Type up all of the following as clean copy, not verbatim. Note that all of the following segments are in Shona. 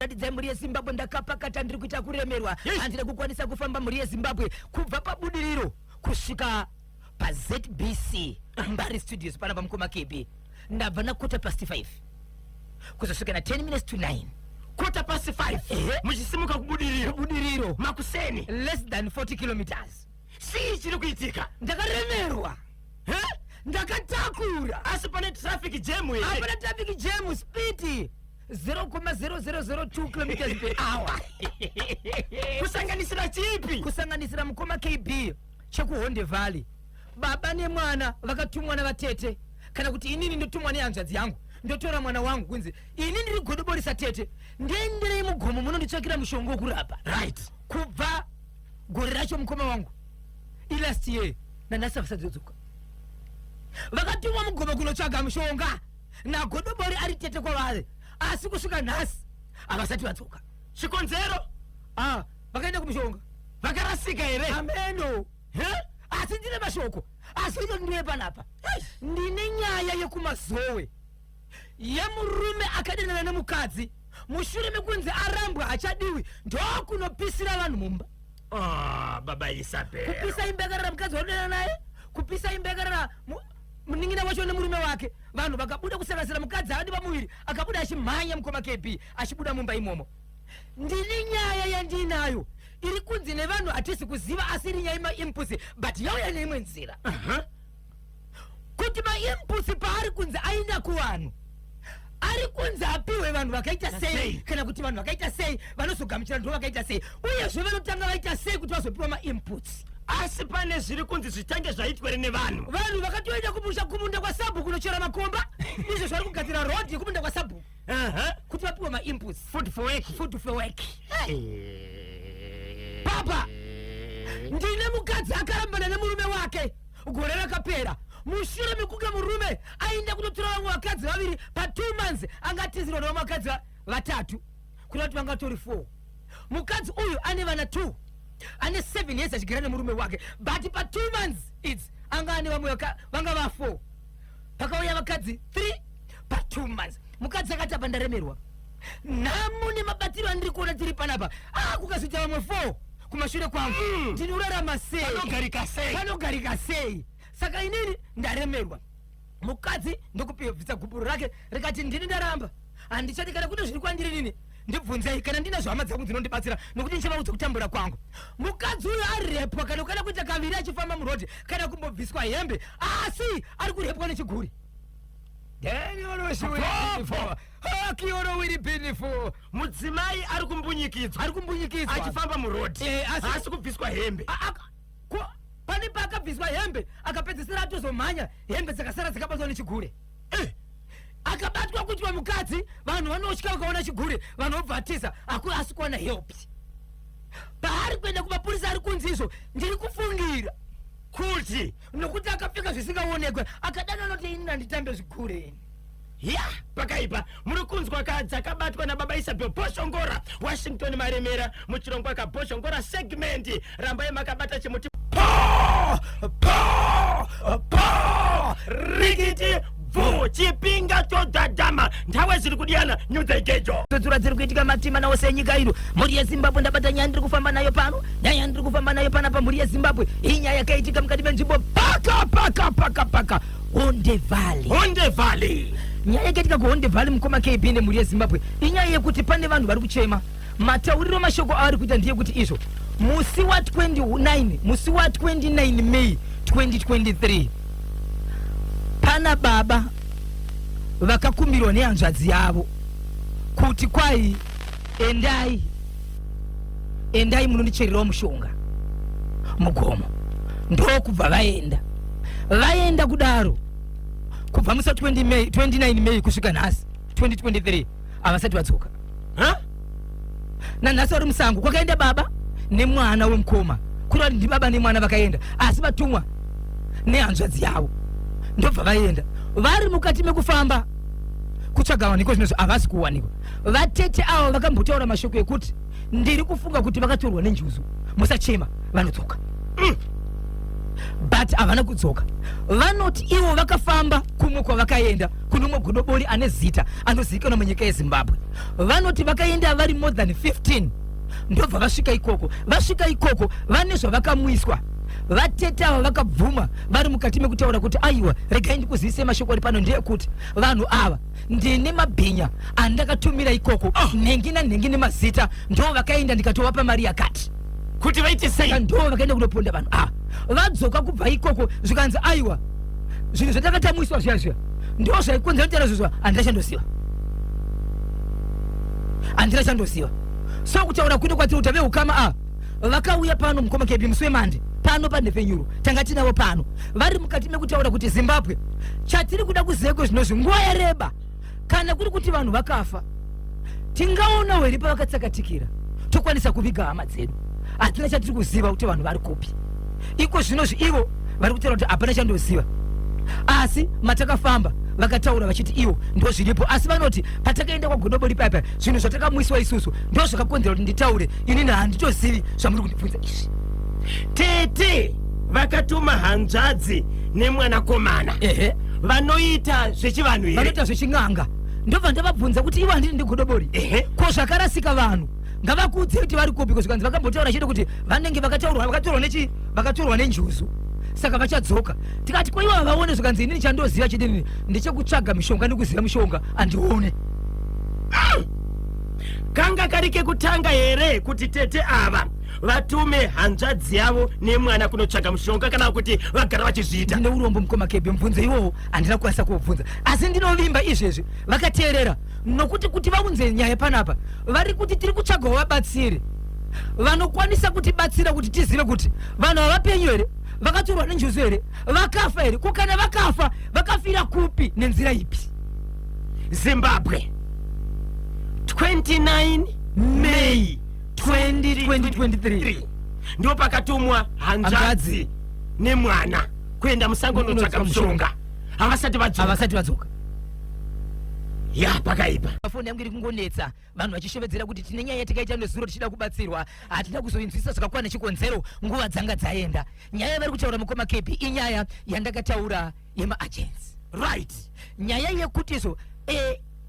Ratidzai mhuri yeZimbabwe, ndakapakata, ndiri kuita kuremerwa. Handina kukwanisa kufamba, mhuri yeZimbabwe, kubva paBudiriro kusvika paZBC Mbari Studios panapa, mukoma KB. Ndabva na 5:15 kuzosvika na 10 minutes to 9. 5:15? Ehe. Muchisimuka kuBudiriro? Budiriro. Makuseni. Less than 40 kilometers. Chii chiri kuitika? Ndakaremerwa. He? Ndakatakura. Asi pane traffic jam here? Hapana traffic jam. Speed 0,0002 kilometers per hour. Kusanganisira chipi? Kusanganisira, mukoma KB, chekuHonde Valley. Baba nemwana vakatumwa navatete, kana kuti inini ndotumwa nehanzvadzi yangu, ndotora mwana wangu, kunzi ini ndiri godoborisa tete, ndienderei mugomo munonditsvakira mushonga wokurapa. Kubva gore racho, mukoma wangu, ilast year, nanhasi havasadzodzoka. Vakatumwa mugomo kunotsvaga mushonga nagodobori ari tete kwavari, asi kusvika nhasi havasati vadzoka. Chikonzero? Ah, vakaenda kumushonga. Vakarasika here? Ameno. He? Asi ndine mashoko, asi ino ndiwe panapa. Ndine nyaya yekuMazowe yemurume akadanana nemukadzi, mushure mekunzi arambwa, hachadiwi, ndokunopisira vanhu mumba. Ah, baba Isabel. Kupisa imba yakarara mukadzi warudanana naye, kupisa imba yakarara munin'ina wacho nemurume wake. Vanhu vakabuda, kusanganisira mukadzi adi pamuviri, akabuda achimhanya, mukoma KB, achibuda mumba imomo. Ndine nyaya yandinayo iri kunzi nevanhu hatisi kuziva, asi iri nyaya yemainputs, but yauya neimwe nzira, kuti mainputs paari kunzi aenda kuvanhu, ari kunzi apiwe vanhu vakaita sei? Sei? Kana kuti vanhu vakaita sei vanozogamuchira, ndo vakaita sei, uyezve vanotanga vaita sei kuti vazopiwa mainputs? Asi pane zviri kunzi zvichange zvaitwa here nevanhu? Vanhu vakatoenda kumusha, kumunda kwasabhuku, kunochera makomba, izvo zvari kugadzira road yekumunda kwasabhuku, kuti vapiwe mainputs. Food for work. Food for work. Papa, ndine mukadzi akarambana nemurume wake gore rakapera, mushure mekunge murume aenda kunotora vamwe vakadzi vaviri. Pa2 months angatizirwa nevamwe vakadzi vatatu, kuda kuti vangatori 4. Mukadzi uyu ane vana 2, ane 7 years achigara nemurume wake, but pa2 months idzi anga ane vamwe vanga va4. Pakauya vakadzi 3 pa2 months. Mukadzi akati, "Apa ndaremerwa, nhamo nemabatiro andiri kuona tiri panapa. Ah, kukazoita vamwe 4 kumashure kwangu, ndinorarama sei? Panogarika sei?" Panogarika sei? Saka inini ndaremerwa. Mukadzi ndokubvisa gupuro rake, rikati, "Ndini ndaramba, handichadi. Kana kune zviri kwandiri nini, ndibvunzei. Kana ndinazvo hama dzangu dzinondibatsira, nokuti ndichavaudza kutambura kwangu." Mukadzi uyu arepwa kana kuita kaviri achifamba murodhi, kana kumbobviswa hembe, asi ari kurepwa nechiguri. Daniel. Mudzimai ari kumbunyikidzwa? Ari kumbunyikidzwa. Achifamba murodhi? Eh, Asi kubviswa hembe? Pane paakabviswa hembe, akapedzisira atozomhanya, hembe dzakasara dzakabatwa nechigure. Akabatwa kuitwa mukadzi, vanhu vanotya vakaona chigure, vanhu vobva vatiza. Asi kuwana help, paari kuenda kumapurisa, ari kunzi izvo ndiri kufungira kuti nokuti akapfeka zvisingaonekwe. Akadana anoti, "Ini handitambe zvigure ini." Ya, pakaipa. Muri kunzwa ka dzakabatwa nababa Isabel Boshongora, Washington Maremera, muchirongwa kaBoshongora segment. Rambai makabata chimuti. Po po po, rikiti bvu, chipinga chodhadhama, nthawe ziri kudiyana, nyudza igejo. Tsura dziri kuitika matima nawo senyika ino. Mhuri yeZimbabwe, ndabata nyaya ndiri kufamba nayo pano. Nyaya ndiri kufamba nayo panapa, mhuri yeZimbabwe, inyaya yakaitika mukati menzvimbo paka paka paka paka Honde Valley. Honde Valley. Nyaya yakaitika kuHonde Valley, mukoma KB nemhuri yeZimbabwe, inyaya yekuti pane vanhu vari kuchema. Matauriro mashoko aari kuita ndeyekuti izvo musi wa29, musi wa29 May 2023, pana baba vakakumbirwa nehanzvadzi yavo kuti kwai, "Endai, endai munondichererawo mushonga mugomo." Ndokubva vaenda. Vaenda kudaro, kubva musi wa20 May, 29 May kusvika nhasi 2023, havasati vadzoka. Ha? Nanhasi vari musango. Kwakaenda baba nemwana wemukoma, kureva kuti ndibaba nemwana vakaenda, asi vatumwa nehanzvadzi yavo. Ndobva vaenda, vari mukati mekufamba kutsvaga vanhu iko zvinozvo, havasi kuwanikwa. Vatete avo vakambotaura mashoko ekuti, "Ndiri kufunga kuti vakatorwa nenjuzu, musachema, vanodzoka." But havana kudzoka. Vanoti ivo vakafamba kumwe kwavakaenda kune umwe godobori ane zita anozivikanwa munyika yeZimbabwe. Vanoti vakaenda vari more than 15, ndobva vasvika ikoko. Vasvika ikoko vane zvavakamwiswa. Vatete ava vakabvuma vari mukati mekutaura kuti aiwa, regai ndikuzivise mashoko ari pano ndeyekuti vanhu ava ndine mabhinya andakatumira ikoko, nhengi nanhengi nemazita, ndo vakaenda ndikatovapa mari yakati kuti vaite sei. Ndo vakaenda kunoponda vanhu ava. Vadzoka kubva ikoko zvikanzi aiwa, zvinhu zvatakatamwiswa zviya zviya ndo zvaikonzera kutaura zvizva. Handina chandoziva, handina chandoziva. So kutaura kuno kwatiri kuti veukama ava vakauya pano, mukoma KB, musi weMande pano panhepfenyuro tanga tinavo pano vari mukati mekutaura kuti Zimbabwe, chatiri kuda kuziva zvinozvi nguva yareba, kana kuri kuti vanhu vakafa, tingaonawo here pavakatsakatikira tokwanisa kuviga hama dzedu? Hatina chatiri kuziva kuti vanhu vari kupi iko zvinozvi. Ivo vari kutaura kuti hapana chandoziva, asi matakafamba vakataura vachiti ivo ndo zviripo. Asi vanoti patakaenda kwagodobori paipa, zvinhu zvatakamwiswa isusu ndo zvakakonzera kuti nditaure. Inini handitozivi zvamuri kundibvunza izvi. Tete vakatuma hanzvadzi nemwanakomana. Ehe. Vanoita zvechivanhu here? Vanoita zvechin'anga. Ndobva ndavabvunza kuti ivo handini ndigodobori, ko zvakarasika vanhu ngavakuudze kuti vari kupi? Zvikanzi vakambotaura chete kuti vanenge vakataurwa, vakatorwa nechi, vakatorwa nenjuzu, saka vachadzoka. Tikati ko ivo havaone? Zvikanzi inini chandoziva chete inini ndechekutsvaga mishonga nekuziva mishonga, handione. Kanga kari kekutanga here kuti tete ava vatume hanzvadzi yavo nemwana kunotsvaga mushonga, kana kuti vagara vachizviita? Ndine urombo, mukoma KB, mubvunzo iwowo handina kukwanisa kuubvunza, asi ndinovimba izvezvi vakateerera, nokuti kuti vaunze nyaya panapa vari kuti tiri kutsvagawo vabatsiri vanokwanisa kutibatsira kuti tizive kuti vanhu havapenyu here, vakatorwa nenjuzu here, vakafa here, ko kana vakafa vakafira kupi nenzira ipi? Zimbabwe, 29 May 2023 ndo pakatumwa hanzvadzi Hanzvadzi. nemwana kuenda musango notsvaga mushonga. Havasati vadzoka. Havasati vadzoka. Ya, pakaipa. Foni yangu iri kungonetsa, vanhu vachishevedzera kuti tine nyaya yatikaita nezuro tichida kubatsirwa, hatina kuzoinzwisa zvakakwana, chikonzero nguva dzanga dzaenda. Nyaya yavari kutaura, mukoma KB, inyaya yandakataura yemaagents. Nyaya yekuti izvo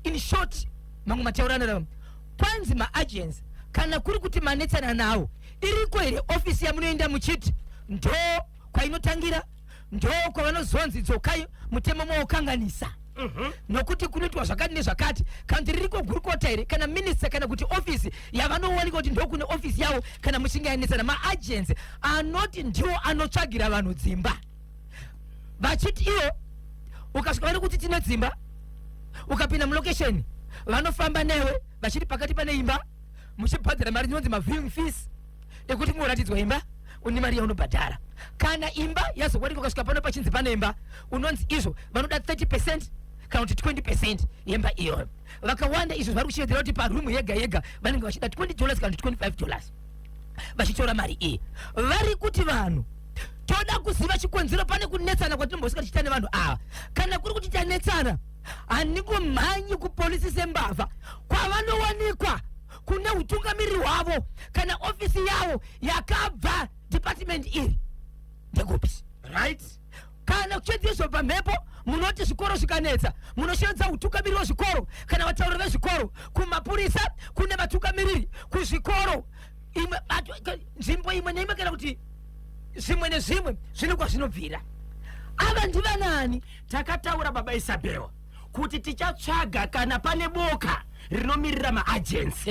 in short, mamwe mataura anoreva kwanzi maagents, kana kuri kuti manetsana nawo, iriko here ofisi yamunoenda muchiti ndo kwainotangira, ndo kwavanozonzi dzokai, mutemo moukanganisa, nokuti kunoitwa zvakati nezvakati? Kana kuti ririko gurukota here kana minista kana kuti ofisi yavanowanikwa kuti ndokune ofisi yavo kana muchinge yanetsana? Maagents anoti ndiwo anotsvagira vanhu dzimba, vachiti iwo ukasvika vari kuti tine dzimba, ukapinda mulocation vanofamba newe vachiti pakati pane imba, muchibhadhara mari inonzi maviewing fees ekuti muratidzwa imba, une mari yaunobhadhara. Kana imba yazowanikwa, ukasvika pano pachinzi pane imba, unonzi izvo vanoda 30% kana kuti 20% yemba iyoyo. Vakawanda izvo vari kushevedzera kuti parumu yega yega vanenge vachida $20 kana kuti $25, vachitora mari iyi. Vari kuti vanhu toda kuziva chikonzero pane kunetsana kwatinombosvika tichiita nevanhu ava. Kana kuri kuti tanetsana, handingomhanyi kupolisi sembavha. Kwavanowanikwa kune utungamiriri hwavo kana ofisi yavo yakabva department iri ndekupi? Kana kuchiedzeswa pamhepo, munoti zvikoro zvikanetsa munoshandisa utungamiriri hwezvikoro kana vatauri vezvikoro. Kumapurisa kune vatungamiriri, kuzvikoro imwe nzvimbo imwe neimwe kana kuti zvimwe nezvimwe zvine kwazvinobvira. Ava ndivanani? Takataura, baba Isabel, kuti tichatsvaga kana pane boka rinomirira maagents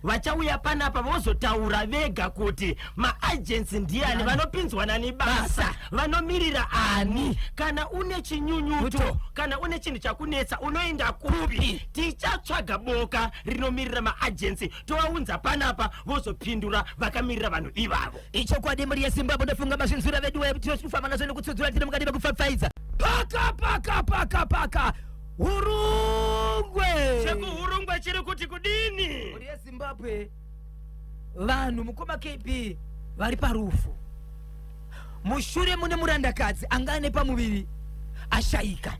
vachauya panapa vozotaura vega kuti maagents ndiani, vanopinzwa nani basa, vanomirira ani, kana une chinyunyuto, kana une chinhu chakunetsa unoenda kupi. Tichatsvaga boka rinomirira maagents, tovaunza panapa vozopindura vakamirira vanhu ivavo. Ichokwadi, mhuri yeZimbabwe, ndofunga mazvinzwira vedu. Tinofamba nazvo nekutsudzura, tiri mukati mekupfapfaidza. Paka paka paka paka Hurungwe. ChekuHurungwe chiri kuti kudini? Mhuri yeZimbabwe, vanhu, mukoma KB, vari parufu. Mushure mune murandakadzi anga ane pamuviri ashayika.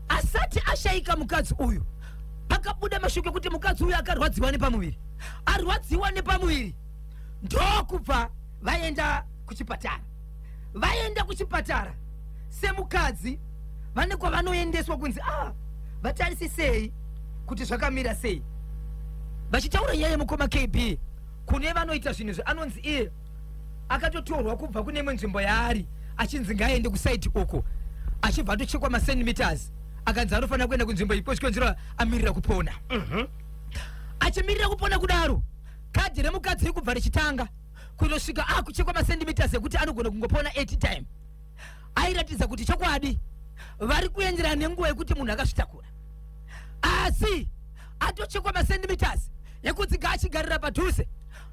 Asati ashayika mukadzi uyu, pakabuda mashoko ekuti mukadzi uyu akarwadziwa nepamuviri. Arwadziwa nepamuviri, ndokubva vaenda kuchipatara. Vaenda kuchipatara semukadzi, vane kwavanoendeswa kunzi ah, vatarisisei kuti zvakamira sei. Vachitaura nyaya yemukoma KB, kune vanoita zvinhu izvi, anonzi iye akatotorwa kubva kune imwe nzvimbo yaari achinzi ngaaende kusaiti uko, achibva atochekwa macentimeters, akanzi anofanira kuenda kunzvimbo ipo chikonzero amirira kupona. Achimirira kupona kudaro, kadhi remukadzi rikubva richitanga kunosvika akuchekwa macentimeters ekuti anogona kungopona at time. Airatidza kuti chokwadi vari kuenderana nenguva yekuti munhu akazvitakura, asi atochekwa macentimeters ekuti ngaachigarira padhuze.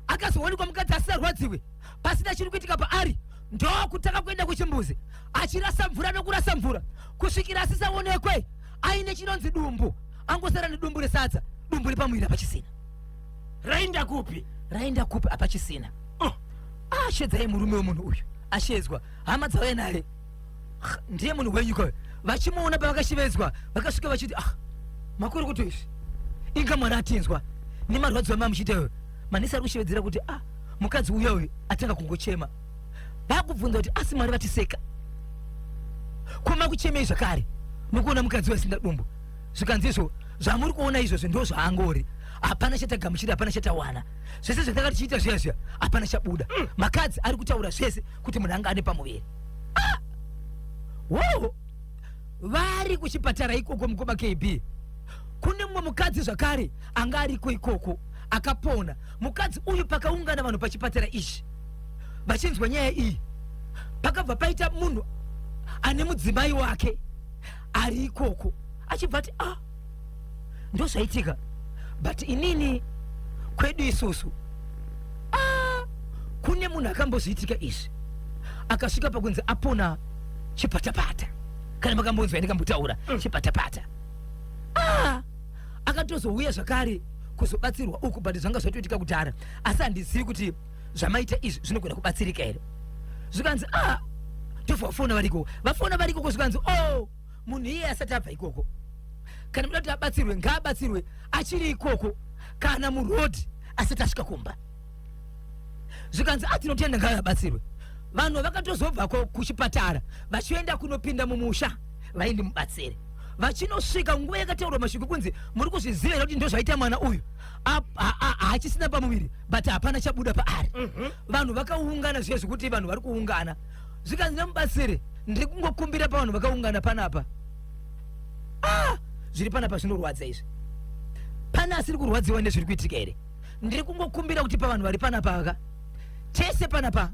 Akazoonekwa mukadzi asisarwadziwe, pasina chiri kuitika paari, ndokutanga kuenda kuchimbuzi achirasa mvura nokurasa mvura kusvikira asisaonekwe aine chinonzi dumbu, angosara nedumbu resadza, dumbu repamuviri apachisina. Raenda kupi? Raenda kupi? Apachisina. Oh. Ashedzai murume wemunhu uyu, ashedzwa, hama dzauya naye. Ndiye munhu wenyu kwayo. Vachimuona pavakashevedzwa, vakasvika vachiti, ah, makuri kuti izvi inga Mwari atinzwa nemarwadzo amai muchiita iyoyo. Manesi ari kushevedzera kuti ah, mukadzi uya uyu atanga kungochema. Vakubvunza kuti asi Mwari vatiseka koma kuchemei zvakare nokuona mukadzi uyu asina dumbu? Zvikanzi izvo zvamuri kuona izvozvo ndo zvaangori, hapana chatagamuchira, hapana chatawana, zvese zvatanga tichiita zviya zviya hapana chabuda. Makadzi ari kutaura zvese kuti munhu anga ane pamuviri. Ah! Wo vari kuchipatara ikoko, mukoma KB, kune mumwe mukadzi zvakare anga ariko ikoko akapona. Mukadzi uyu, pakaungana vanhu pachipatara ichi vachinzwa nyaya iyi, pakabva paita munhu ane mudzimai wake ari ikoko, achibva ati, ah, ndozvaitika, but inini kwedu isusu, ah, kune munhu akambozviitika izvi, akasvika pakunzi apona chipatapata. Kana makambonzwa ndikambotaura chipatapata, ah, akatozouya zvakare kuzobatsirwa uku, but zvanga zvatoitika kudhara, asi handizivi kuti zvamaita izvi zvinogona kubatsirika here. Zvikanzi, ah, tobva vafona variko, vafona varikoko, zvikanzi, oh, munhu iye asati abva ikoko, kana muda kuti abatsirwe, ngaabatsirwe achiri ikoko kana murodhi asati asvika kumba. Zvikanzi, a, tinotenda, ngaabatsirwe. Vanhu vakatozobvako kuchipatara vachienda kunopinda mumusha vaindi mubatsire. Vachinosvika nguva yakataurwa mashoko kunzi, muri kuzviziva here kuti ndozvaita mwana uyu, haachisina pamuviri, but hapana chabuda paari? Vanhu vakaungana zviya zvekuti vanhu vari kuungana, zvikanzi nemubatsiri, ndiri kungokumbira pavanhu vakaungana panapa, ah, zviri panapa zvinorwadza izvi, pane asiri kurwadziwa nezviri kuitika here? Ndiri kungokumbira kuti pavanhu vari panapa aka tese panapa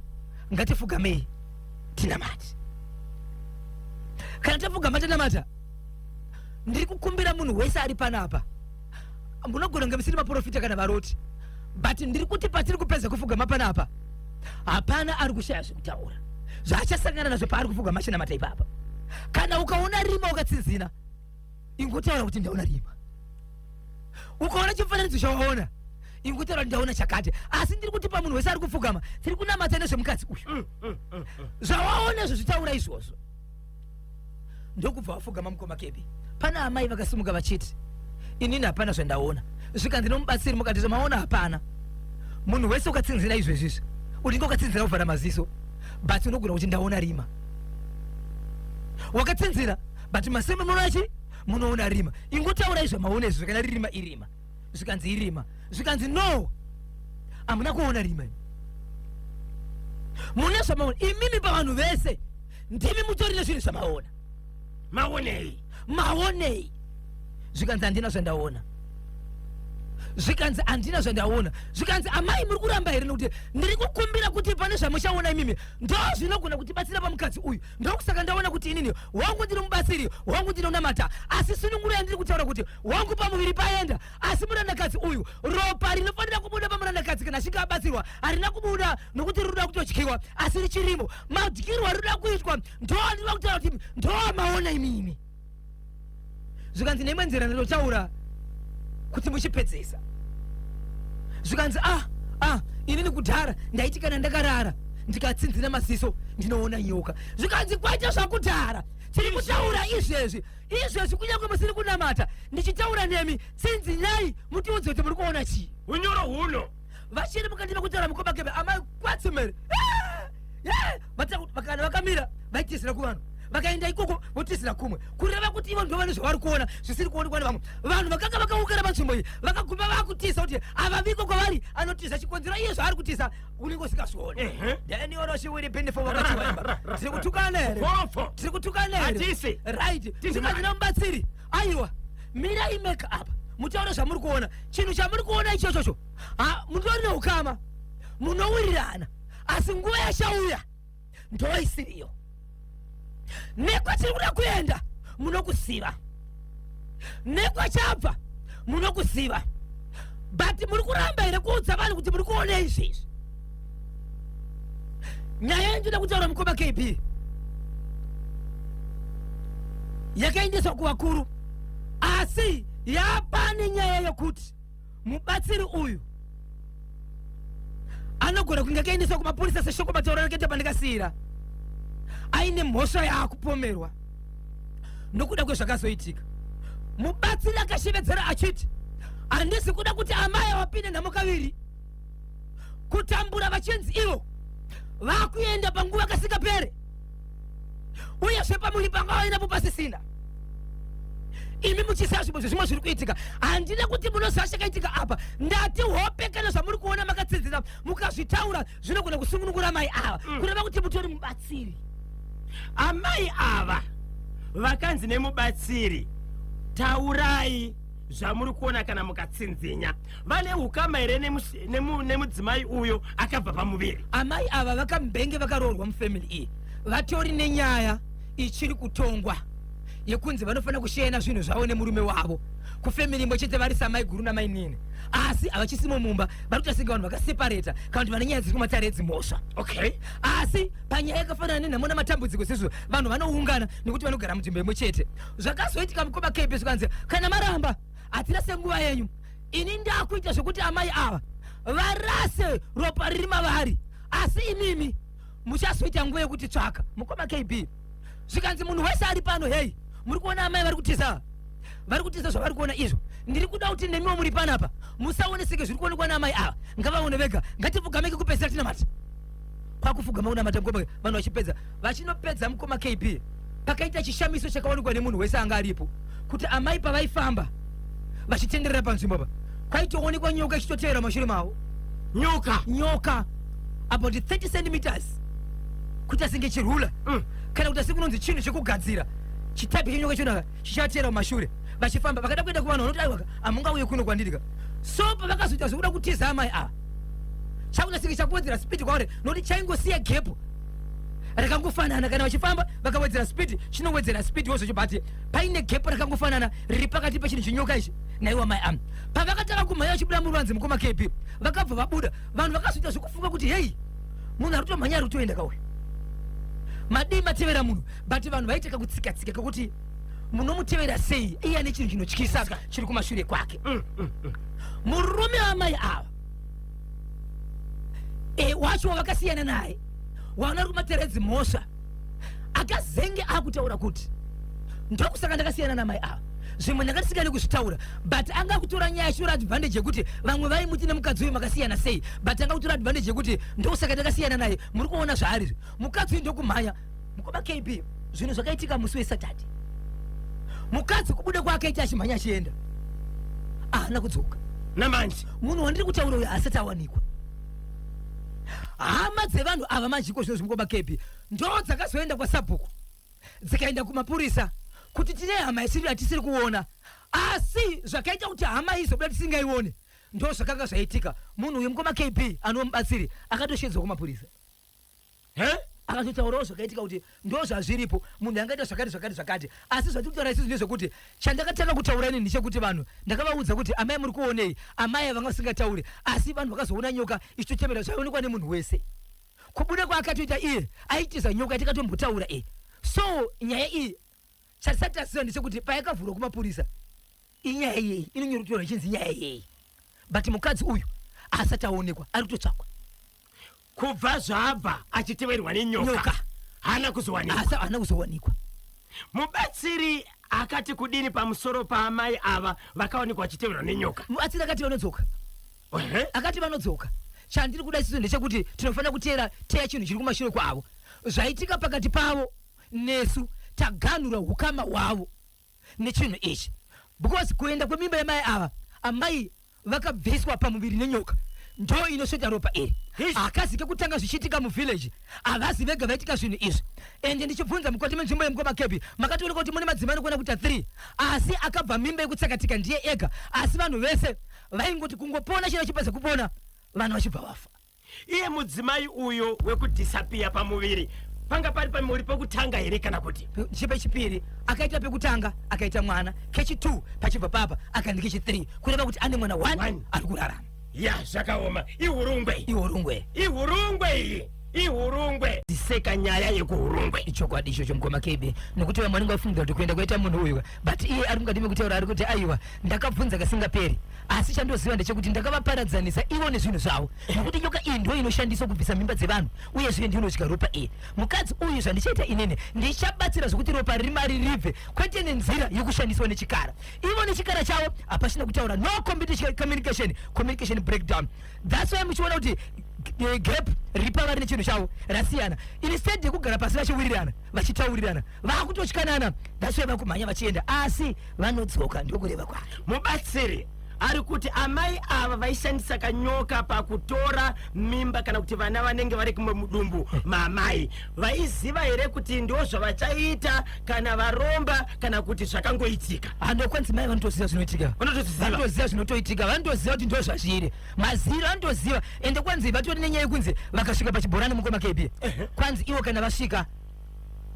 ngatifugamei tinamate. Kana tafugama tanamata, ndiri kukumbira munhu wese ari panapa, munogona kunge musiri maprofita kana varoti, but ndiri kuti patiri kupedza kufugama panapa, hapana ari kushaya zvekutaura zvaachasangana nazvo paari kufugama achinamata ipapa. Kana ukaona rima ukatsinzina, ingotaura kuti ndaona rima. Ukaona chifananidzo chawaona, ingotaura kuti ndaona chakati. Asi ndiri kuti pamunhu wese ari kupfugama, tiri kunamata nezvemukadzi uyu, zvawaona izvo zvitaura izvozvo. Ndokubva wafugama, mukoma Kebi. Pana amai vakasimuka vachiti, inini hapana zvandaona. Zvikanzi nomubatsiri, mukati zvamaona hapana. Munhu wese ukatsinzina izvezvi izvi, unenge ukatsinzira kuvhara maziso, but unogona kuti ndaona rima. Wakatsinzira, but maseme munoona chi munoona rima. Ingotaura izvo maona izvo, kana riri rima irima. Zvikanzi irima. Zvikanzi no, hamuna kuona rima, mune zvamaona imimi. Pavanhu vese ndimi mutori nezvinhu zvamaona. Maonei? Maonei? Zvikanzi handina zvandaona. Zvikanzi handina zvandaona. Zvikanzi, amai, muri kuramba here? Nekuti ndiri kukumbira kuti pane zvamuchaona imimi ndo zvinogona kutibatsira pamukadzi uyu. Ndokusaka ndaona kuti inini wangu ndiri mubatsiri wangu, ndinonamata, asi sununguro yandiri kutaura kuti wangu pamuviri paenda, asi murandakadzi uyu, ropa rinofanira kubuda pamurandakadzi kana achinge abatsirwa harina kubuda, nokuti rinoda kutotyiwa, asi richirimo. Madyirwo arinoda kuitwa ndo andinoda kutaura kuti ndoamaona imimi. Zvikanzi neimwe nzira ndinotaura kuti muchipedzesa. Zvikanzi, ah, ah, inini kudhara ndaiti kana ndakarara ndikatsinzina maziso ndinoona nyoka. Zvikanzi kwaita zvakudhara, tiri kutaura izvezvi. Izvezvi kunyange musiri kunamata, ndichitaura nemi, tsinzinai mutiudze kuti muri kuona chii. Unyoro huno Vachiri mukati mekutaura, mukoma Kebe, amai kwatsimere. Kana vakamira vaitizira kuvanhu, vakaenda ikoko votizira kumwe, kureva kuti ivo ndo vane zvavari kuona zvisiri kuonekwa nevamwe vanhu. Vakanga vakaungana panzvimbo iyi vakaguma vakutiza kuti ava viko kwavari anotiza chikonzero iye zvaari kutiza unenge usingazvioni. Danioroshiwiri pinifo vakachivaimba, tiri kutukana here? Fofo. Tiri kutukana here? Hatisi. Right. Tisi. Zvikanzi nomubatsiri, aiwa, mirai meka apa mutaure zvamuri kuona. Chinhu chamuri kuona ichochocho, mutori neukama, munowirirana, asi nguva yachauya ndoisiriyo nekwachiri kuda kuenda munokuziva, nekwachabva munokuziva, but muri kuramba here kuudza vanhu kuti muri kuona izvizvi? Nyaya yandinoda kutaura, mukoma KB, yakaendeswa kuvakuru, asi yapane nyaya yekuti mubatsiri uyu anogona kunge akaendeswa kumapurisa seshoko matauro rakaita pandikasiyira, aine mhosva yaakupomerwa nokuda kwezvakazoitika. Mubatsiri akashevedzera achiti, handisi kuda kuti amai vapinde nhamo kaviri, kutambura vachinzi ivo vakuenda panguva kasingapere, uyezve pamuri panga vainapo pasisina, imi muchisiya zvimwe zvezvimwe zviri kuitika. Handina kuti munoziva chakaitika apa. Ndati hope kana zvamuri kuona makatsidzira mukazvitaura zvinogona kusunungura mai ava, kureva kuti mutori mubatsiri. Amai ava vakanzi nemubatsiri, taurai zvamuri kuona kana mukatsinzinya. Vane ukama here nemudzimai uyo akabva pamuviri? Amai ava vakambenge vakaroorwa mufamily iyi, vatori nenyaya ichiri kutongwa yekunzi vanofanira kusheyana zvinhu zvavo nemurume wavo kufamily imwe chete vari samai guru namai nini, asi havachisimo mumba, vari kuita senge vanhu vakaseparata kana kuti vane nyaya dziri kumatare edzimhosva. Asi panyaya yakafanana nenhamo namatambudziko sezvo vanhu vanoungana nekuti vanogara munzvimbo imwe chete. Zvakazoitika, mukoma KB, zvikanzi kana maramba hatina senguva yenyu, ini ndakuita zvekuti amai ava varase ropa riri mavari, asi imimi muchazoita nguva yekuti tsvaka. Mukoma KB, zvikanzi munhu wese ari pano, hei, muri kuona amai vari kutiza, vari kutiza zvavari kuona izvo. Ndiri kuda kuti nemiwo muri panapa musaoneseke zviri kuonekwa naamai ava, ngavaone vega. Ngatipfugameke kupedzisira tinamata. Kwakupfugama kunamata, mukoma, vanhu vachipedza, vachinopedza, mukoma KB, pakaita chishamiso chakaonekwa nemunhu wese anga aripo kuti amai pavaifamba vachitenderera panzvimbo pa, kwaitoonekwa nyoka ichitotevera mashure mavo. Nyoka? Nyoka about 30 centimeters, kuita senge chirula kana kuti asi kunonzi chinhu chekugadzira, chitype chenyoka chonaka chichatera mumashure vachifamba. Vakada kuenda kuvanhu, vanoti aiwa, hamungauye kuno kwandiri. So pavakazoita zvekuda kutiza amai ava, chakuita senge chakuwedzera speed kwauri nokuti chaingosiya gap rakangofanana. Kana vachifamba vakawedzera speed, chinowedzera speed wozvocho, but paine gap rakangofanana riri pakati pechinhu chinyoka ichi naiwa mai am. Pavakatanga kumhanya vachibuda muruvanze, mukoma KB, vakabva vabuda, vanhu vakazoita zvekufunga kuti hei, munhu ari kutomhanya ari kutoenda kauyu, madii matevera munhu? But vanhu vaita kakutsika-tsika kekuti munomutevera sei iye ane chinhu chinotyisa chiri kumashure kwake? Murume wamai ava wacho wavakasiyana naye, waona uri kumateredzi mhosva, akazenge akutaura kuti ndokusaka ndakasiyana namai ava. Zvimwe ndanga ndisingadi kuzvitaura, but anga kutora nyaya achitora advantage yekuti vamwe vaimuti nemukadzi uyu makasiyana sei, but anga kutora advantage yekuti ndokusaka ndakasiyana naye, muri kuona zvaari mukadzi uyu ndokumhanya. Mukoma KB, zvinhu zvakaitika musi weSaturday. Mukadzi kubuda kwaakaita achimhanya achienda, haana kudzoka. Namanje? Munhu wandiri kutaura uyu asati awanikwa. Hama dzevanhu ava manje iko zvino, zvimukoma KB, ndo dzakazoenda kwasabhuku, dzikaenda kumapurisa kuti tine hama isiri yatisiri kuona. Asi zvakaita kuti hama izobuda tisingaione ndo zvakanga zvaitika. Munhu uyu, mukoma KB, anomubatsiri akatoshedzwa kumapurisa. He? Akatotaurawo zvakaitika kuti ndo zvazviripo, munhu angaita zvakati zvakati zvakati. Asi zvatiri kutaura isusu ndezvekuti chandakatanga kutaura ini ndechekuti vanhu ndakavaudza kuti amai muri kuonei? Amai vanga vasingatauri, asi vanhu vakazoona nyoka ichitochemera zvaionekwa nemunhu wese. Kubuda kwaakatoita iye aitiza nyoka tikatombotaura so nyaya iyi chatisati taziva ndechekuti payakavhurwa kumapurisa inyaya iyei inonyorotorwa ichinzi nyaya iyei, but mukadzi uyu asati aonekwa, ari kutotsvakwa. Kubva zvabva achiteverwa nenyoka? Nyoka. Haana kuzowanikwa? Asi haana kuzowanikwa. Mubatsiri akati kudini pamusoro paamai ava vakaonekwa vachiteverwa nenyoka? Mubatsiri akati vanodzoka. Akati vanodzoka. Chandiri kuda isisu ndechekuti tinofanira kuteera teya chinhu chiri kumashure kwavo. Zvaitika pakati pavo nesu taganhura ukama hwavo nechinhu ichi because kuenda kwemimba yamai ava, amai vakabviswa pamuviri nenyoka ndo inosveta ropa iri. Hakazi kekutanga zvichiitika muvillage, havazi vega vaitika zvinhu izvi. Ende ndichibvunza mukati menzvimbo yemukoma Kebi, makatooneka kuti mune madzimai anokwana kuita 3, asi akabva mimba yekutsakatika ndiye ega, asi vanhu vese vaingoti kungopona chero chipedza kupona vanhu vachibva vafa. Iye mudzimai uyo wekudhisapiya pamuviri panga pari pamuviri pekutanga here kana kuti chepechipiri? Akaita pekutanga akaita mwana kechi2, pachibva papa akandi kechi3, kureva kuti ane mwana 1 One. ari kurarama. Ya, zvakaoma, ihurungwe. Ihurungwe. Ihurungwe iyi, ihurungwe diseka nyaya yekuhurungwe. Ichokwadi ichocho, mukoma KB, nokuti vamwe vanenge vafungira kuti kuenda kwaita munhu uyu, but iye ari mukati mekutaura ari kuti aiwa, ndakabvunza kasingaperi, asi chandoziva ndechekuti ndakavaparadzanisa ivo nezvinhu zvavo, nokuti nyoka iyi ndo inoshandiswa kubvisa mimba dzevanhu, uyezve ndiyo inodya ropa iyi. Mukadzi uyu, zvandichaita inini, ndichabatsira zvokuti ropa riri mari ribve, kwete nenzira yekushandiswa nechikara. Ivo nechikara chavo hapachina kutaura, no communication, communication breakdown. That's why muchiona kuti gap riri pavari nechinhu chavo rasiyana. Instead yekugara pasi vachiwirirana, vachitaurirana, vakutotyanana. That's why vakumhanya vachienda, asi vanodzoka, ndokureva kwake. Mubatsiri ari kuti amai ava vaishandisa kanyoka pakutora mimba kana kuti vana vanenge vari kumwe mudumbu maamai, vaiziva here kuti ndo zvavachaita kana varomba kana kuti zvakangoitika? Handokwanzi mai vanotoziva zvinoitika. Vanotoziva. Vanotoziva zvinotoitika, vanotoziva kuti ndo zvazviri, maziro vanotoziva. Ende kwanzi vatori nenyaya yekunzi vakasvika pachibhorani, mukoma KB, kwanzi ivo kana vasvika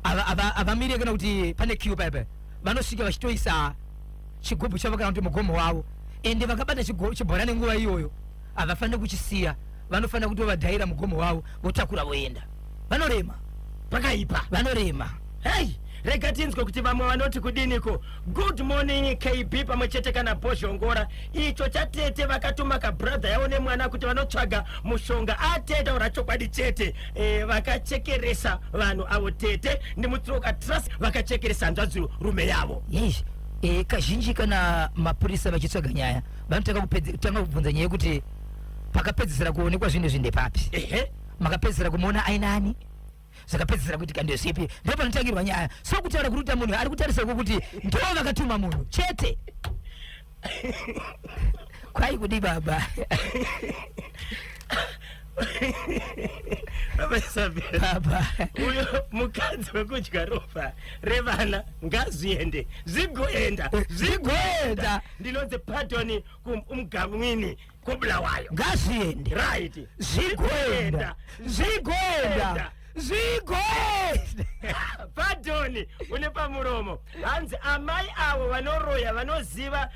havamire kana kuti pane queue paipa, vanosvika vachitoisa chigubhu chavo kana kuti mugomo wavo. Ende vakabata chibhorani nguva iyoyo havafaniri kuchisiya, vanofanira kutovadhaira mugomo wavo, votakura voenda. Vanorema. Pakaipa. Vanorema. Hei, rega tinzwe kuti vamwe vanoti kudiniko. Good morning KB pamwe chete kana Bhozhongora. Icho chatete vakatuma kabrother yavo nemwana kuti vanotsvaga mushonga, atetaura chokwadi chete. Vakachekeresa vanhu avo tete ndimutsoka Trust, vakachekeresa hanzvadzi rume yavo. Yes. Kazhinji kana mapurisa vachitsvaga nyaya vanotanga tanga kubvunza nyaya yekuti pakapedzisira kuonekwa zvinhu izvi ndepapi, makapedzisira kumuona ainani, zvakapedzisira kuitika ndezvipi, ndo panotangirwa nyaya. So kutaura kuri kuita munhu ari kutarisa kuti ndo vakatuma munhu chete. Kwai kudi baba? Baba Isabel. Baba. Uyo mukadzi wekudya ropa revana ngazviende, zvigoenda. Zvigoenda. Ndinonzi Pardon kumgamwini kuBulawayo. Ngazviende. Zvigoenda, zvigoenda, zvigoenda. Pardon une pamuromo. Hanzi amai avo vanoroya vanoziva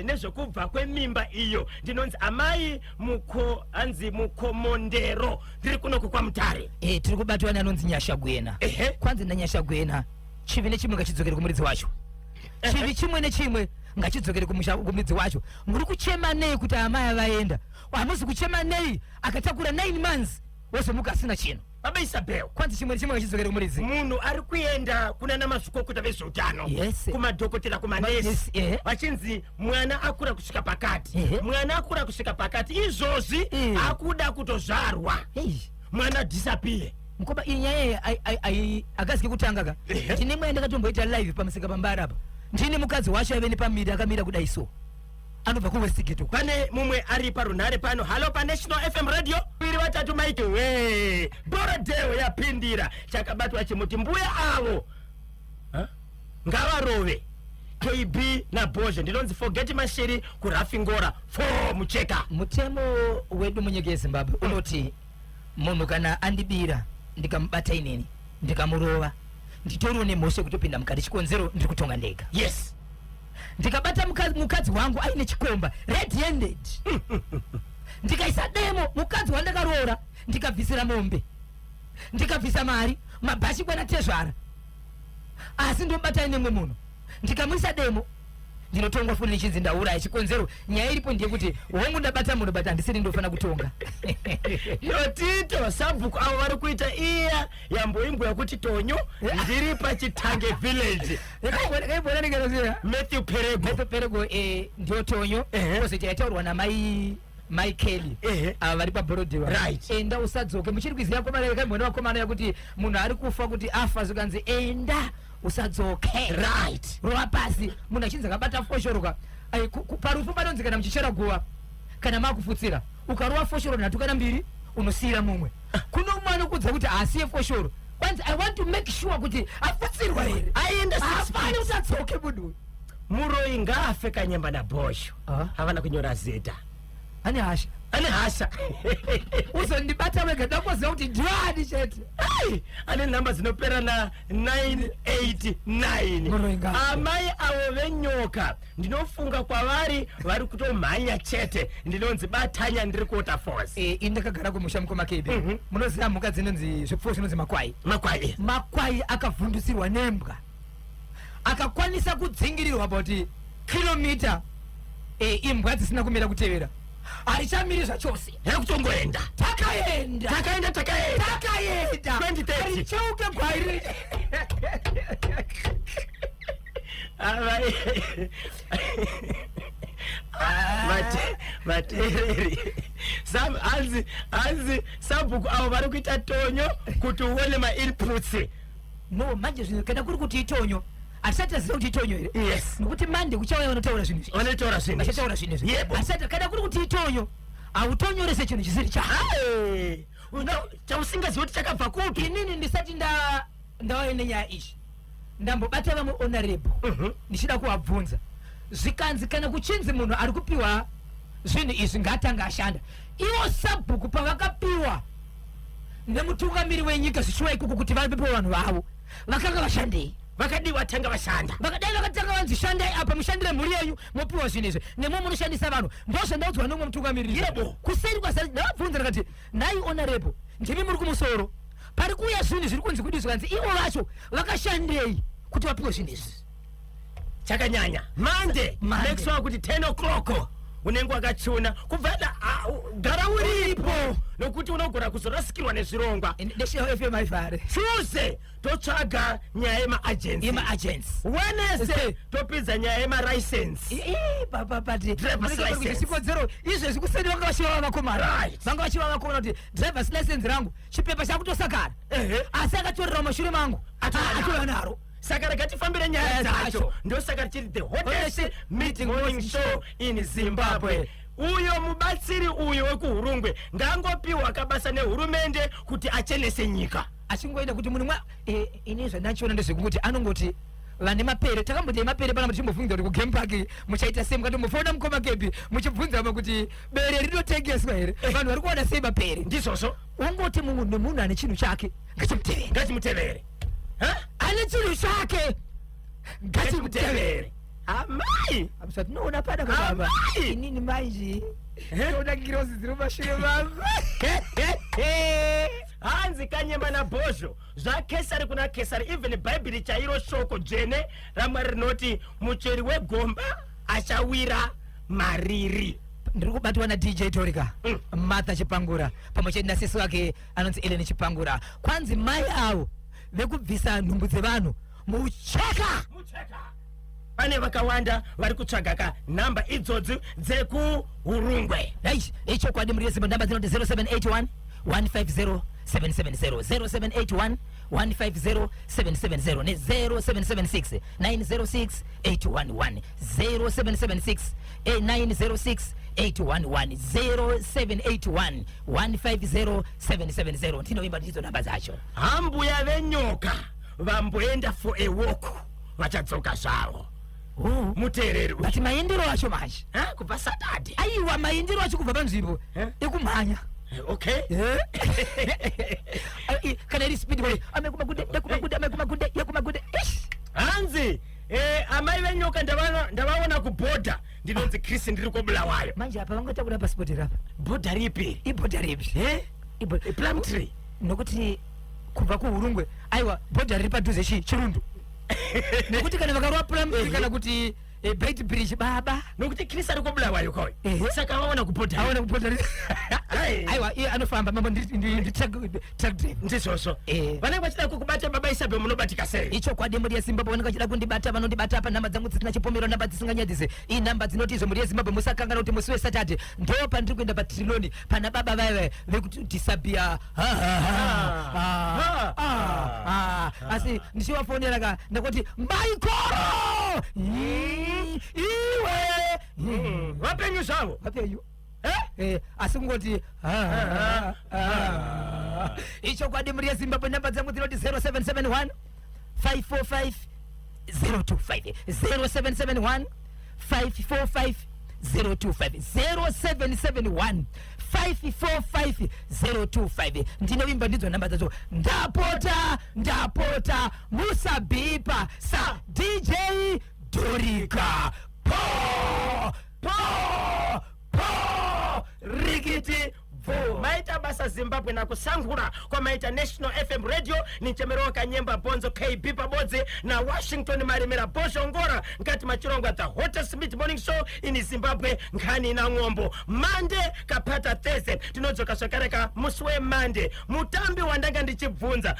nezvekubva kwemimba iyo. Ndinonzi amai muko, hanzi Mukomondero, ndiri kunoku kwaMutare. Tiri kubatwa neanonzi Nyasha Gwena. Kwanzi naNyasha Gwena, chivi nechimwe ngachidzokere kumuridzi wacho, chivi chimwe nechimwe ngachidzokere kumuridzi wacho. Muri kuchema nei kuti amai vaenda? Hamuzi kuchema nei akatakura 9 months wozomuka asina chinhu? Baba Isabel. Kwanzi chimwe nechimwe ngachidzokere kumuridzi. Munhu ari kuenda kuna namazvikokota vezveutano, kumadhokotera, kumanesi, Manesi. vachinzi mwana akura kusvika pakati, mwana akura kusvika pakati izvozvi, akuda kutozvarwa, mwana disappear. Mukoma, iyi nyaya iyi akazike kutanga ka. Ndine mweya ndakatomboita live pamusika pambara apa, ndine mukadzi wacho aive nepamiri akamira kudai, so anobva kuWestgate uko. Pane mumwe ari parunhare pano. Hallo paNational FM Radio, viri vatatu maiki we Borodeo yapindira chakabatwa chimuti. Mbuya avo, huh? Ngavarove KB naBhozhe. Ndinonzi Forget Mashiri kuRafingora fo mucheka. Mutemo wedu munyika yeZimbabwe unoti munhu kana andibira, ndikamubata inini ndikamurova, nditoriwo nemhosva yekutopinda mukati. Chikonzero, ndiri kutonga ndega. Ndikabata mukadzi wangu aine chikomba red handed, ndikaisa demo, mukadzi wandakaroora, ndikabvisira mombe, ndikabvisa mari, mabhachi kwana tezvara, asi ndomubata nemwe munhu, ndikamuisa demo, ndinotongwa futi nichinzi ndauraya. Chikonzero, nyaya iripo ndeyekuti hongu ndabata munhu, but handisiri ndofanira kutonga. Totito sabhuku avo vari kuita iya yamboimbwa yekuti tonyo. Ndiri paChitange village. Matthew Perego. Matthew Perego, ndio tonyo. Kozoita yataurwa namai. Michael. Ava vari paBorodhewa. Enda usadzoke. Muchiri kuiziva komana yakamboona vakomana yakuti munhu ari kufa, kuti afa zvikanzi enda usadzoke. Rova pasi, munhu achinzi akabata foshoro ka. Ai, parufu panonzi kana muchichera guva, kana makufutsira, ukarova foshoro nhatu kana mbiri, unosiyira mumwe. Kuno umwe anokudza kuti haasiye foshoro, kwanzi I want to make sure kuti afutsirwa here. Aenda six Hapana feet. Usadzoke munhu uyu. Muroi ngaafe Kanyemba naBhosho. Ah. Havana kunyora zita. Ane hasha. Ane hasha. Uzondibata wega, ndakoziva kuti ndiani chete. Ai, ane nhamba dzinopera na 989. Muroi ngaafe. Amai avo venyoka, ndinofunga kwavari vari kutomhanya chete. Ndinonzi Batanya, ndiri kuWaterfalls. Ini ndakagara kumusha, mukoma KB. Munoziva mhuka dzinonzi zvipfuwo zvinonzi makwai? Makwai. Makwai akavhundusirwa nembwa, akakwanisa kudzingirirwa about kilomita, imbwa dzisina kumira kutevera, harichamiri zvachose. Rekutongoenda. Takaenda. Takaenda, takaenda. Takaenda. 2030. Haricheuke gwai. Amai, vateereri, hanzi sabhuku avo vari kuita tonyo kuti uone mainputs. No, manje zvinhu, kana kuri kuti itonyo, hatisati taziva kuti itonyo here. Nokuti mande kuchauya vanotaura zvinhu izvi. Vanotaura zvinhu izvi. Vachataura zvinhu izvi. Hatisati, kana kuri kuti itonyo, hautonyorese chinhu chisiri chako. Hai, chausingazivi kuti chakabva kupi. Inini ndisati ndauya nenyaya izvi, ndambobata vamwe honorable ndichida kuvabvunza, zvikanzi kana kuchinzi munhu ari kupiwa zvinhu izvi ngaatanga ashanda. Ivo sabhuku pavakapiwa nemutungamiri wenyika zvichiwa ikoko kuti vapepo vanhu vavo, vakanga vashandei? Vakadii vatanga vashanda? Vakadai vakatanga vanzi shandai apa, mushandire mhuri yenyu, mopiwa zvinhu izvi, nemo munoshandisa vanhu. Ndozvandaudzwa nomwe mutungamiriri. Kuseri kwasari ndavabvunza, ndakati, "Nhai honorable, ndimi muri kumusoro, pari kuuya zvinhu zviri kunzi kudi." Zvikanzi ivo vacho vakashandei kuti vapiwe zvinhu izvi? Chakanyanya mande. Monday. Make sure kuti 10 o'clock unenge wakachuna kubva gara uripo, nokuti unogona kuzorasikirwa nezvirongwa. National FM haivhare. Tuesday totsvaga nyaya yemaagency. Yemaagents. Wednesday topedza nyaya yemalicense. Driver's license. Chikodzero izvezvi kuseni vanga vachivava vakomana. Vanga vachivava vakomana kuti drivers license rangu, chipepa chakutosakara, asi akatorera mumashure mangu. Atora naro. Atora naro. Saka rega tifambire nyaya Nyaya dzacho. dzacho. Ndosaka tichiti the hottest Hottest mid morning show in Zimbabwe. Uyo mubatsiri uyo wekuHurungwe ngangopiwa kabasa nehurumende kuti achenese nyika. Achingoenda kuti munhu mwa ini zvandachiona ndezvekungoti anongoti vane mapere, takamboti mapere pana, tichimbobvunza kuti kugame park muchaita sei, mukatombofona mukoma Kepi muchibvunza vamwe kuti bere rinotengeswa here, vanhu vari kuona sei mapere. Ndizvozvo. Ungoti munhu nemunhu ane chinhu chake ngachimutevere. Ngachimutevere. Ha? Ane chinhu chake ngachimutevere. Ngachimutevere, amai. Zvatinoona pada baba. Amai! Inini manje toona ngirozi dziri mumashure mangu. Hanzi Kanyemba naBhozho, zvaKesari kuna Kesari. Even Bhaibheri chairo, shoko dzvene raMwari rinoti mucheri wegomba achawira mariri. Ndiri kubatwa naDJ Torika. Martha Chipangura pamwe chete nasisi wake anonzi Elen Chipangura. Kwanzi mai avo vekubvisa nhumbu dzevanhu, mucheka. Mucheka. Pane vakawanda vari kutsvaga ka nhamba idzodzi dzekuHurungwe. Right, ichokwadi muri yesimba. Namba dzinoti 0781 150 770, 0781 150 770 ne 0776 906 811, 0776 906 811, 0781 150 770. Ndinoimba ndidzo namba dzacho. Hambuya venyoka vamboenda for a walk, vachadzoka zvavo. Oh. Muteereri uyu. But maendero acho manje. Ha, kubva Saturday. Aiwa, maendero acho kubva panzvimbo Eh? ekumhanya. Okay. Kana iri speed way, amekumagude yekumagude, amekumagude yekumagude. Ish! Hanzi amai venyoka ndavaona kubhodha. Ndinonzi Chris, ndiri koBulawayo. Manje apa vangotakura pasipoti rapa. Bhodha ripi? Ibhodha ripi? Eh? Plumtree. Nokuti kubva kuHurungwe, aiwa, bhodha riri padhuze Chirundu, nekuti kana vakarova Plumtree kana kuti Eh, Beitbridge baba. Nokuti Chris ari kuBulawayo kauyu. Ehe. Saka vaona kupota. Aona kupota. Ai. Aiwa, iye anofamba mambo, ndi truck driver. Ndizvozvo. Eh. Vanenge vachida kukubata, baba Isabel, munobatika sei? Ichokwadi, mhuri yeZimbabwe, vanenge vachida kundibata vanondibata panhamba dzangu dzisina chipomero, namba dzisinganyadzise, inhamba dzinoti izvo. Mhuri yeZimbabwe, musakangana kuti musi weSaturday ndo pandiri kuenda paTriloni pana baba vaiva vekuti disappear. Asi ndichivafonera ka, ndakuti maikoro iwe. Vapenyu zvavo? Vapenyu. Eh? Eh, asi kungoti ichokwadi. Mhuri yeZimbabwe, namba dzangu dzinoti 0771 545 025, 0771 545 025, 0771 545 025. Ndinovimba ndidzo namba dzacho. Ndapota, ndapota, musabhipa sa DJ Dorika. Po po po rikiti bvu. Maita basa Zimbabwe nakusangura kwamaita National FM Radio. Nichemerowo Kanyemba Bonzo KB pabodzi naWashington Marimira Bozhongora mukati machirongwa The Hottest Mid Morning Show in Zimbabwe, Nkhani na Ng'ombo. Mande kapata Thursday tinodzoka zvakare ka musi weMande. Mutambi wandanga ndichibvunza.